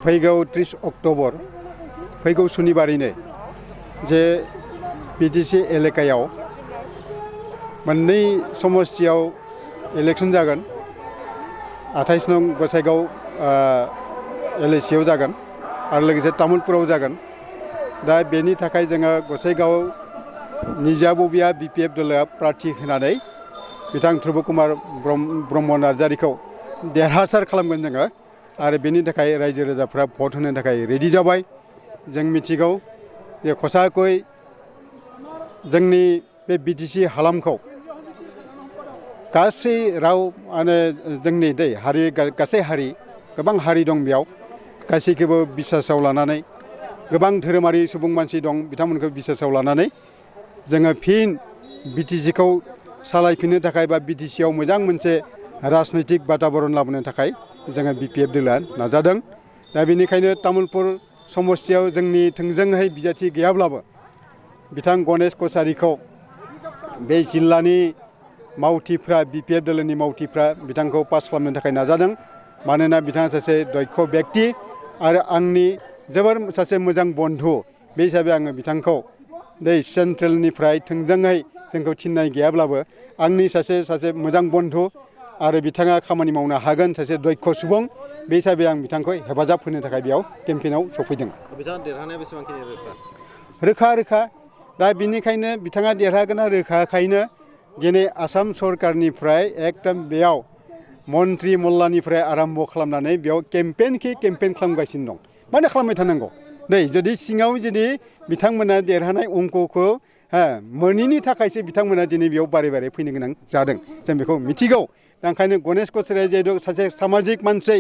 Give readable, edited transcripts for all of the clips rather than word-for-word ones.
फैगौ 30 अक्ट'बर फैगौ सुनिबारैनो जे बिटिसि एलेकायाव मोननै समस्तियाव इलेक्शन जागोन 28 नं गसाइगाव एलएसियाव जागोन आरो लोगोसे तामुलपुराव जागोन। दा बेनि थाखाय जोङो गसाइगाव निजा बबिया बिपिएफ दलआ प्रार्थी होनानै बिथां ध्रुब कुमार ब्रह्म नार्जारिखौ देरहासार खालामगोन जोङो आरो बेनि थाखाय रायजो राजाफ्रा भट होनो थाखाय रेडि जाबाय। जों मिथिगौ जे खसाखै जोंनि बे बिटिसि हालामखौ गासै राव माने जोंनि हारि गासै हारि गोबां हारि दं बेयाव गासैखौबो बिसासाव लानानै गोबां धोरोमारि सुबुं मानसि दं बिथांमोनखौ बिसासाव लानानै जोङो फिन बिटिसिखौ सालायफिननो थाखाय बा बिटिसियाव मोजां मोनसे राजनैतिक बाताबरन लाबोनो थाखाय जोङो बिपिएफ दलआ नाजादों। दा बेनिखायनो तामुलपुर समस्तियाव जोंनि थोंजोङै बिजाथि गैयाब्लाबो बिथां गणेश कछारिखौ बे जिल्लानि मावथिफ्रा बिपिएफ दलनि मावथिफ्रा बिथांखौ पास खालामनो थाखाय नाजादों। मानोना बिथाङा सासे दक्ष व्यक्ति आरो आंनि जोबोर सासे मोजां बन्धु बे हिसाबै आङो बिथांखौ सेन्ट्रेलनिफ्राय थोंजोङै जोंखौ थिननाय गैयाब्लाबो आंनि सासे मोजां बन्धु आरो बिथाङा खामानि मावनो हागोन सासे दक्ष सुबुं बे हिसाबै आं बिथांखौ हेफाजाब होनो थाखाय बेयाव केम्पेइनाव सफैदों। बिथाङा देरहानाया बेसेबांखिनि रोखा दा बिनिखायनो बिथाङा देरहागोना रोखाखायनो दिनै आसाम सरकारनिफ्राय एकदम बेयाव मन्त्रि मल्लानिफ्राय आराम्भ खालामनानै बेयाव केम्पेइन खालामगासिनो दं। मानो खालामबाय थानांगौ जुदि सिङाव जुदि बिथांमोना देरहानाय अंकखौ मोनैनि थाखायसो बिथांमोना दिनै बेयाव बारे फैनो गोनां जादों जों बेखौ मिथिगौ। दा ओंखायनो गणेश कछारिया जिहेतु सासे सामाजिक मानसि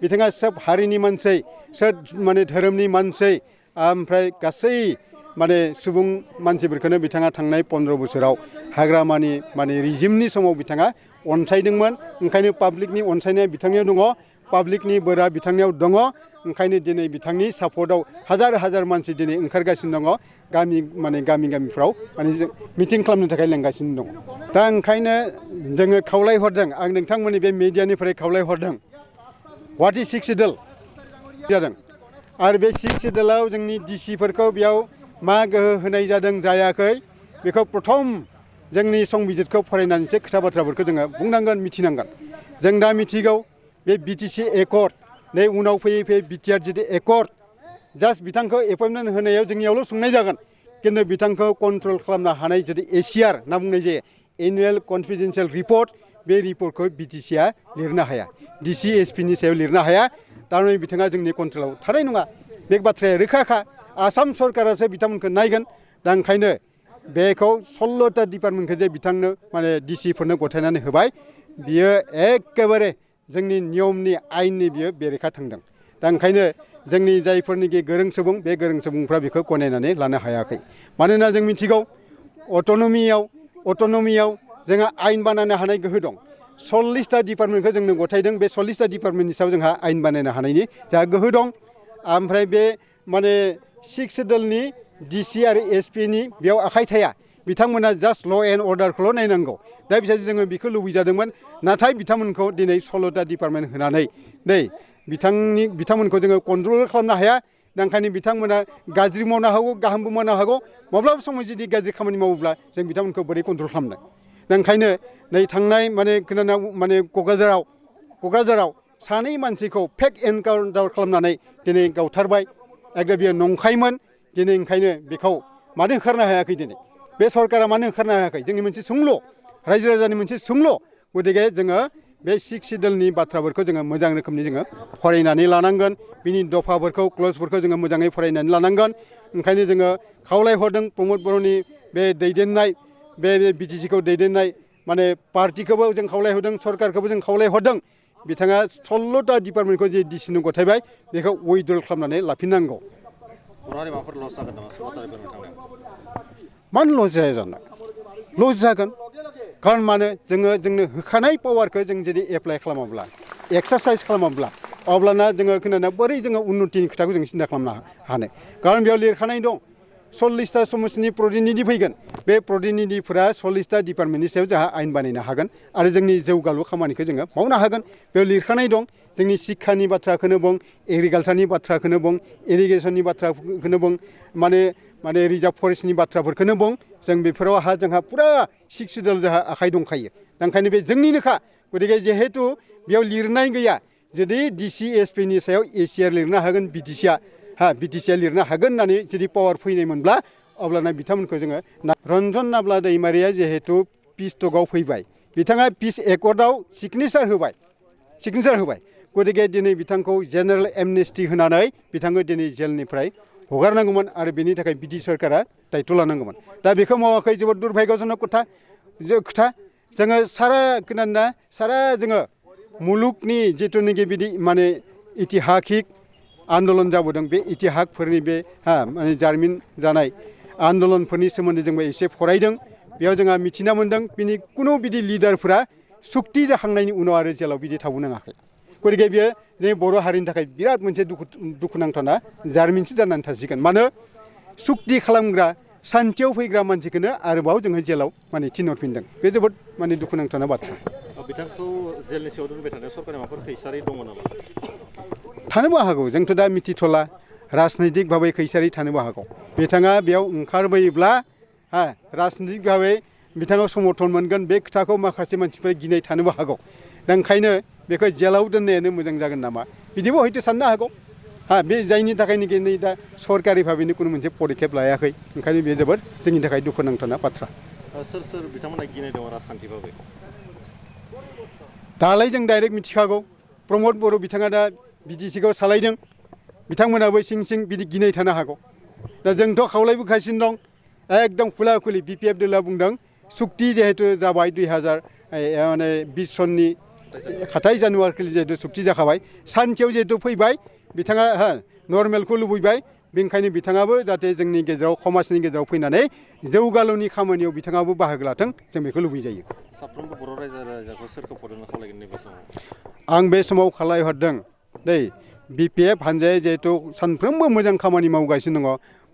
बिथाङा सोब हारिनि मानसि सोब माने धोरोमनि मानसि ओमफ्राय गासै माने सुबुं मानसिफोरखौनो बिथाङा थांनाय 15 बोसोराव हाग्रामानि माने रिजिमनि समाव बिथाङा अनसायदोंमोन। ओंखायनो पाब्लिकनि अनसायनाया बिथांनियाव दङ पाब्लिकनि बोरा बिथांनियाव दङ। ओंखायनो दिनै बिथांनि सापर्टआव हाजार मानसि दिनै ओंखारगासिनो दङ गामिफ्राव माने मिटिं खालामनो थाखाय लेंगासिनो दङ। दा ओंखायनो जोङो खावलायहरदों आं नोंथांमोननि बे मिडियानिफ्राय खावलायहरदों व्हाट इज 6 सिडुल जादों आरो बे 6 सिडुलाव जोंनि डिसिफोरखौ बेयाव मा गोहो होनाय जादों जायाखै बेखौ प्रथम जोंनि संबिजितखौ फरायनानैसो खोथा बाथ्राफोरखौ जोङो बुंनांगोन मिथिनांगोन। जों दा मिथिगौ बे बिटिसि एकर्ड उनाव फैयै बिटिआर जितु एकर्ड जास्ट बिथांखौ एपइन्टमेन्ट होनायाव जोंनियावल' सोंनाय जागोन खिन्थु बिथांखौ कन्ट्रल खालामनो हानाय जुदि एसिआर होनना बुंनाय जायो एनुवेल कनफिडेन्सियेल रिपर्ट बे रिपर्टखौ बिटिसिआ लिरनो हाया डिसि एसपिनि सायाव लिरनो हाया। थारमाने बिथाङा जोंनि कन्ट्रलाव थानाय नङा बे बाथ्राया रोखाखा। आसाम सरकारासो बिथांमोनखौ नायगोन। दा ओंखायनो बेखौ 16टा डिपार्टमेन्टखौ जे बिथांनो माने डिसिफोरनो गथायनानै होबाय बियो एखेबारे जोंनि नियमनि आयेननि बियो बेरेखा थांदों। दा ओंखायनो जोंनि जायफोरनिखि गोरों सुबुं बे गोरों सुबुंफ्रा बेखौ गनायनानै लानो हायाखै। मानोना जों मिथिगौ अट'नमियाव जोंहा आयेन बानायनो हानाय गोहो दं। 40टा डिपार्टमेन्टखौ जोंनो गथायदों बे 40टा डिपार्टमेन्टनि सायाव जोंहा आयेन बानायनो हानायनि जोंहा गोहो दं। ओमफ्राय बे माने 6 सिडुलनि डिसि आरो एसपिनि बेयाव आखाइ थाया बिथांमोना जास्ट ल' एन्ड अर्डारखौल' नायनांगौ। दा बिसोर जोङो बेखौ लुबैजादोंमोन नाथाय बिथांमोनखौ दिनै 16टा डिपार्टमेन्ट होनानै बिथांमोनखौ जोङो कन्ट्रल खालामनो हाया। दा ओंखायनो बिथांमोना गाज्रि मावनो हागौ गाहामबो मावनो हागौ माब्लाबा समाव जुदि गाज्रि खामानि मावोब्ला जों बिथांमोनखौ बोरै कन्ट्रल खालामनो। दा ओंखायनो थांनाय क'क्राझाराव सानै मानसिखौ फेक एनकाउन्टार खालामनानै दिनै गावथारबाय एकदम बेयो नंखायमोन। दिनै ओंखायनो बेखौ मानो होखारनो हायाखै दिनै बे सरकारा मानो होखारनो हायाखै जोंनि मोनसे सोंलु रायजो राजानि मोनसे सोंलु। गतिके जोङो बे 6 सिडुलनि बाथ्राफोरखौ जोङो मोजां रोखोमनि जोङो फरायनानै लानांगोन बिनि दफाफोरखौ क्लजफोरखौ जोङो मोजाङै फरायनानै लानांगोन। ओंखायनो जोङो खावलायहरदों प्रमद बर'नि बे दैदेननाय बे बिटिसिखौ दैदेननाय माने पार्टिखौबो जों खावलायहरदों सरकारखौबो जों खावलायहरदों बिथाङा 16टा डिपार्टमेन्टखौ जे डिसिनो गथायबाय बेखौ उइथड्र खालामनानै लाफिननांगौ। मानो लस जाया जानो लस जागोन खारन मानो जोंनो होखानाय पावारखौ जों जुदि एप्लाइ खालामाब्ला एक्सारसाइज खालामाब्ला अब्लाना जोङो खोनानो बोरै जोङो उन्नतिनि खोथाखौ जों सिन्था खालामनो हानो। खारन बेयाव लिरखानाय दं 40टा समाजनि प्रतिनिधि फैगोन बे प्रतिनिधिफोरा 40टा डिपार्टमेन्टनि सायाव जोंहा आयेन बानायनो हागोन आरो जोंनि जौगालु खामानिखौ जोङो मावनो हागोन बेयाव लिरखानाय दं जोंनि शिक्षानि बाथ्राखौनो बुं एग्रिकालचारनि बाथ्राखौनो बुं इरिगेसननि बाथ्राखौनो बुं माने रिजार्भ फरेस्टनि बाथ्राफोरखौनो बुं जों बेफोराव जोंहा पुरा शिडुल जोंहा आखाइ दंखायो ओंखायनो बे जोंनिनोखा गतिके जिहेतु बेयाव लिरनाय गैया जुदि डिसि एसपिनि सायाव एसिआर लिरनो हागोन बिटिसिआ लिरनो हागोन होननानै जुदि पावार फैनायमोनब्ला अब्लाना बिथांमोनखौ जोङो रन्जन नाब्ला दैमारिया जिहेतु पिस टकआव फैबाय बिथाङा पिस एकर्डआव सिगनेचार होबाय गतिके दिनै बिथांखौ जेनेरेल एमनेस्टि होनानै बिथांखौ दिनै जेलनिफ्राय हगारनांगौमोन आरो बेनि थाखाय बिटि सरकारा दायित्व लानांगौमोन दा बेखौ मावाखै जोबोद दुर्भाग्यजनक खोथा जोङो सारा जोङो मुलुगनि जिथुनाखि बिदि माने इतिहासिक आन्दलन जाबोदों बे इतिहासफोरनि बे माने जारिमिन जानाय आन्दलनफोरनि सोमोन्दै जोंबो एसे फरायदों बेयाव जोंहा मिथिना मोन्दों बिनि कुनु बिदि लिडारफोरा सुक्ति जाखांनायनि उनाव आरो जेलाव बिदि थाबोनाङाखै गतिके बेयो जोंनि बर' हारिनि थाखाय बिराद मोनसे दुखुनांथावना जारिमिनसो जानानै थासिगोन मानो सुक्ति खालामग्रा सान्थियाव फैग्रा मानसिखौनो आरोबाव जोङो जेलाव माने थिनहरफिनदों बे जोबोद माने दुखुनांथावना बाथ्रा बिथांखौ जेलनि सिङाव दोनबाय थानाय सरकारनि माबाफोर खैसारि दङ नामा थानोबो हागौ जोंथ' दा मिथिथ'ला राजनैतिक भाबै खैसारि थानोबो हागौ बिथाङा बेयाव ओंखारबोयोब्ला राजनैतिक भाबै बिथाङा समर्थन मोनगोन बे खोथाखौ माखासे मानसिफोरा गिनाय थानोबो हागौ दा ओंखायनो बेखौ जेलाव दोननायानो मोजां जागोन नामा बिदिबो हयथ' साननो हागौ बे जायनि थाखायनोखि नै दा सरकारि भाबैनो कुनु मोनसे पदक्षेप लायाखै ओंखायनो बे जोबोद जोंनि थाखाय दुखुनांथावना बाथ्रा सोर बिथांमोना गिनाय दङ राजखान्थि भाबै दालाय जों डाइरेक्ट मिथिखागौ प्रमद बर' बिथाङा दा बिटिसिखौ सालायदों बिथांमोनाबो सिं बिदि गिनाय थानो हागौ दा जोंथ' खावलायबोगासिनो दं एकदम खुला खुलि बिपिएफ दला बुंदों सुक्ति जिहेतु जाबाय 2020 सननि 7 जानुवारि जिहेतु सुक्ति जाखाबाय सानसेयाव जिहेतु फैबाय बिथाङा नर्मेलखौ लुबैबाय बेनिखायनो बिथाङाबो जाहाथे जोंनि गेजेराव समाजनि गेजेराव फैनानै जौगालुनि खामानियाव बिथाङाबो बाहागो लाथों जों बेखौ लुबैजायो साफ्रोमबो बर' रायजो-राजाखौ सोरखौ फरायनो खावलायगोन नैबे समाव आं बे समाव खावलायहरदों दै बिपिएफ हानजाया जिहेतु सानफ्रोमबो मोजां खामानि मावगासिनो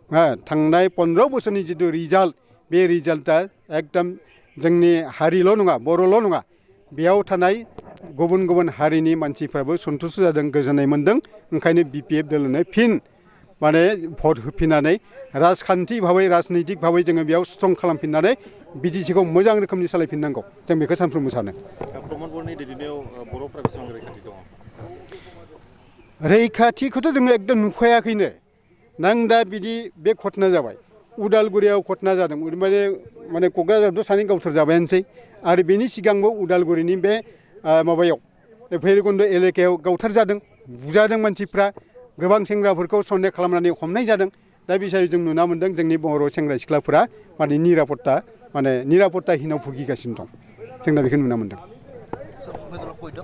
दङ थांनाय 15 बोसोरनि जिथु रिजाल्ट बे रिजाल्टआ एकदम जोंनि हारिल' नङा बर'ल' नङा बेयाव थानाय गुबुन हारिनि मानसिफ्राबो सन्तुष्ट जादों गोजोननाय मोन्दों ओंखायनो बिपिएफ दलनो फिन माने भट होफिननानै राजखान्थि भाबै राजनैतिक भाबै जोङो बेयाव स्ट्रं खालामफिननानै बिटिसिखौ मोजां रोखोमनि सालायफिननांगौ जों बेखौ सानफ्रोमबो सानो प्रमद बर'नि दैदेननायाव बर'फ्रा बेसेबां रैखाथि दङ रैखाथिखौथ' जोङो एकदम नुखायाखैनो नां दा बिदि बे घटना जाबाय उदालगुरियाव घटना जादों माने क'क्राझारावथ' सानै गावथार जाबायानोसै आरो बेनि सिगांबो उदालगुरिनि बे माबायाव भैरबकुन्द एलेकायाव गावथार जादों बुजादों मानसिफ्रा गोबां सेंग्राफोरखौ सन्देह खालामनानै हमनाय जादों दा बे हिसाबै जों नुना मोन्दों जोंनि बर' सेंग्रा सिख्लाफोरा माने निरापत्ताहीनाव भुगिगासिनो दं जों दा बेखौ नुना मोन्दों